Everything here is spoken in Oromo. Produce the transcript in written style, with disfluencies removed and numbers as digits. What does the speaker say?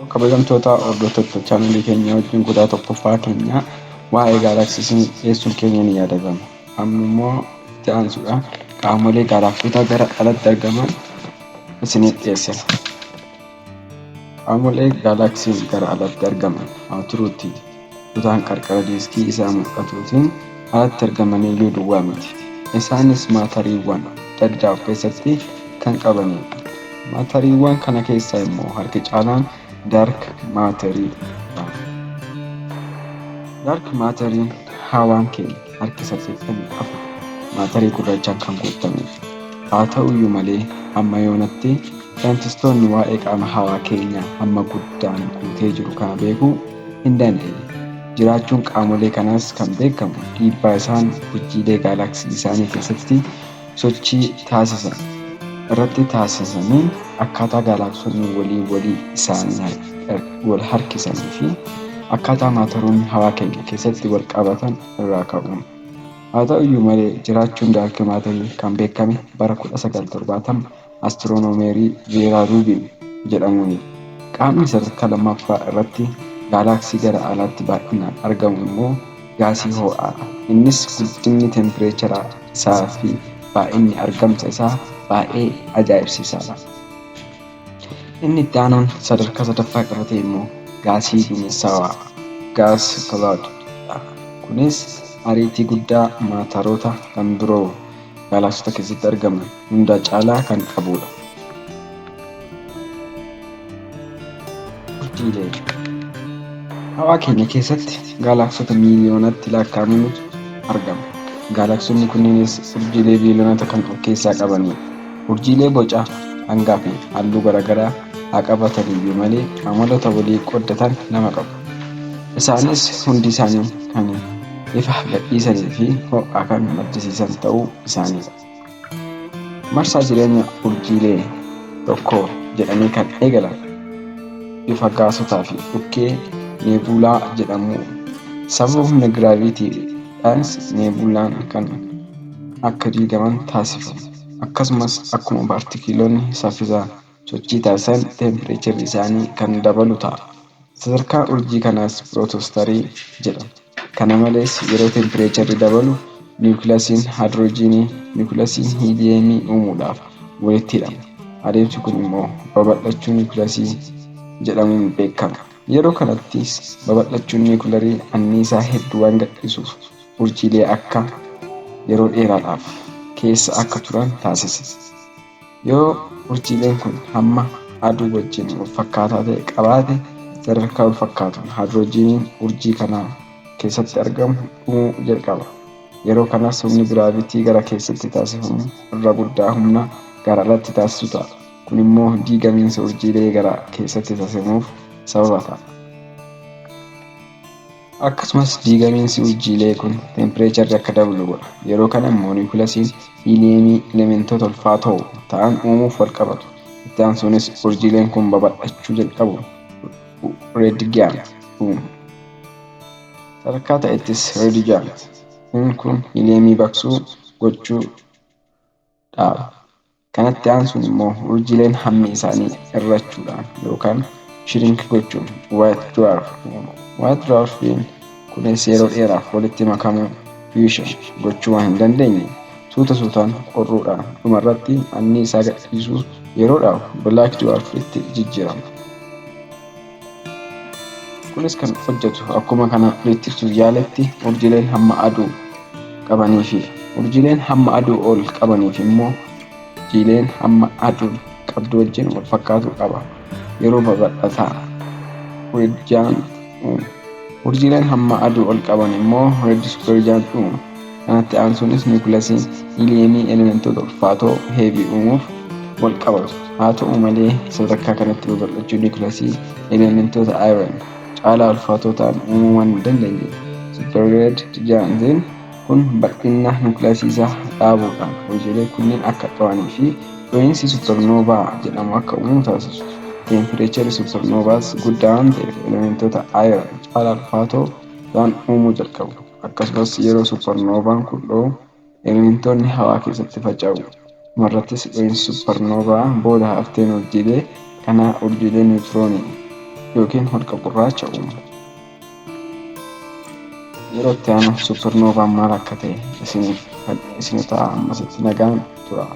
Kabajamtoota hordoftoota chaanalii keenya wajjin kutaa tokkoffaa keenya waa'ee gaalaksii dhiyeessuun keenya ni yaadatama. Amma immoo itti aansuudhaan qaamolee gaalaaksota gara alaatti argaman isiniif dhiyeessina. Qaamolee gaalaksiin gara alaatti argaman haa turuutii kutaan qarqara diiskii isaa mul'atuutiin alatti argaman iyyuu duwwaa miti. Isaanis maatariiwwan adda addaa of keessatti kan qabanidha. Maatariiwwan kana keessaa immoo harki caalaan daark maatarii dha. Daark maatariin hawaan keenya harki 84 maatarii gurraachaan kan guutamedha. Haa ta'uyyuu malee hamma yoonatti saayintistoonni waa'ee qaama hawaa keenyaa hamma guddaan guutee jiru kana beekuu hin dandeenye. Jiraachuun qaamolee kanaas kan beekamu dhiibbaa isaan urjiilee gaalaksii isaanii keessatti sochii taasisan irratti taasisaniin akkaataa gaalaaksonni walii walii isaanii wal harkisanii fi akkaataa maataroonni hawaa keenya keessatti wal qabatan irraa ka'uun. Haa ta'uyyuu malee jiraachuun daark maatarii kan beekame bara 1970 astiroonomeerii Veeraa Ruubiin jedhamuuni. Qaamni sadarkaa lammaffaa irratti gaalaaksii gara alaatti baay'inaan argamu immoo gaasii ho'aadha. Innis guddinni teempireechara isaa fi baay'inni argamsa isaa baay'ee ajaa'ibsiisaadha. Inni itti aanuun sadarkaa sadaffaa qabate immoo gaasii duumessaawaa gas cloud dha. Kunis ariitii guddaa maataroota kan biroo gaalaaksota keessatti argaman hunda caalaa kan qabudha. Urjiilee Hawaa keenya keessatti gaalaaksota miiliyoonatti lakkaa'amantu argama. Gaalaaksonni kunneenis urjiilee biiliyoonota kan of keessaa qabanidha. Urjiilee boca, hangaa fi halluu garaagaraa haa qabaatan iyyuu malee amaloota walii qooddatan lama qabu. Isaanis hundi isaanii kan ifa gadhiisanii fi ho'a kan maddisiisan ta'uu isaaniidha. Marsaa jireenya urjiilee tokko jedhanii kan eegalan bifa gaasotaa fi dhukkee neebuulaa jedhamu. Sababa humna giraaviitiidhaanis neebuulaan kan akka diigaman taasifamu. Akkasumas akkuma paartikiloonni saffisaan sochii taasisan teempireecharri isaanii kan dabalu ta'a. Sadarkaan urjii kanaas pirootostarii jedhama. Kana malees yeroo teempireecharri dabalu niwukilaasiin haayidroojiinii niwukilaasii hiiliyeemii uumuudhaaf walitti hidhama. Adeemsi kun immoo babal'achuu niwukilaasii jedhamuun beekama. Yeroo kanattis babal'achuun niwukilarii anniisaa hedduu waan gadhiisuuf urjiilee akka yeroo dheeraadhaaf keessa akka turan taasisa. Yoo urjiileen kun hamma aduu wajjin wal fakkaataa ta'e qabaate sadarkaa wal fakkaatuun haayidroojiiniin urjii kanaa keessatti argamu dhumuu jalqaba. Yeroo kanas humni giraavitii gara keessatti taasifamu irra guddaa humna gara alaatti taasisu ta'a. Kun immoo diigamiinsa urjiilee gara keessatti taasifamuuf sababa ta'a. Akkasumas diigamiinsi urjiilee kun teempireecharri akka dabalu godha. Yeroo kana immoo niwukilaasiin hiiliyeemii elementoota ulfaatoo ta'an uumuuf wal qabatu. Itti aansuunis urjiileen kun babal'achuu jalqabu red giant uumu. Sadarkaa ta'ettis red giant kun hiiliyeemii baqsuu gochuu dhaaba. Kanatti aansuun immoo urjiileen hammi isaanii hir'achuudhaan yookaan shrink gochuun white dwarf uumu. White dwarfiin kunis yeroo dheeraaf walitti makamuu fusion gochuu waan hin dandeenye suuta suutaan qorruudhaan dhumarratti anniisaa gadhiisuu yeroo dhaabu black dwarfitti jijjiirama. Kunis kan hojjetu akkuma kana olitti ibsuuf yaaletti urjiileen hamma aduu qabanii fi urjiileen hamma aduu ol qabaniif immoo urjiileen hamma aduu qabdu wajjin wal fakkaatu qaba. Yeroo babal'ataa red giant uumu. Urjiileen hamma aduu ol qaban immoo red supergiant uumu. Kanatti aansuunis niwukilaasiin hiiliyeemii elementoota ulfaatoo heavy uumuuf wal qabatu. Haa ta'u malee sadarkaa kanatti babal'achuu niwukilaasii elementoota iron caalaa ulfaatoo ta'an uumuu waan hin dandeenyeef super red giantiin kun bal'ina niwukilaasii isaa dhaabuudhaan urjiilee kunneen akka dho'anii fi dho'iinsi suppernoovaa jedhamu akka uumamu taasisu. Teempireecharri suppernoovaas guddaa waan ta'eef elementoota iron caalaa ulfaatoo ta'an uumuu jalqabu. Akkasumas yeroo suppernoovaan kun dho'u elementoonni hawaa keessatti faca'u. Dhumarrattis dho'iinsi suppernoovaa booda hafteen urjiilee kanaa urjiilee niwutiroonii yookiin holqa gurraacha uumu. Yeroo itti aanu suppernoovaan maal akka ta'e isiniif ta'a. Ammasitti nagaan tura.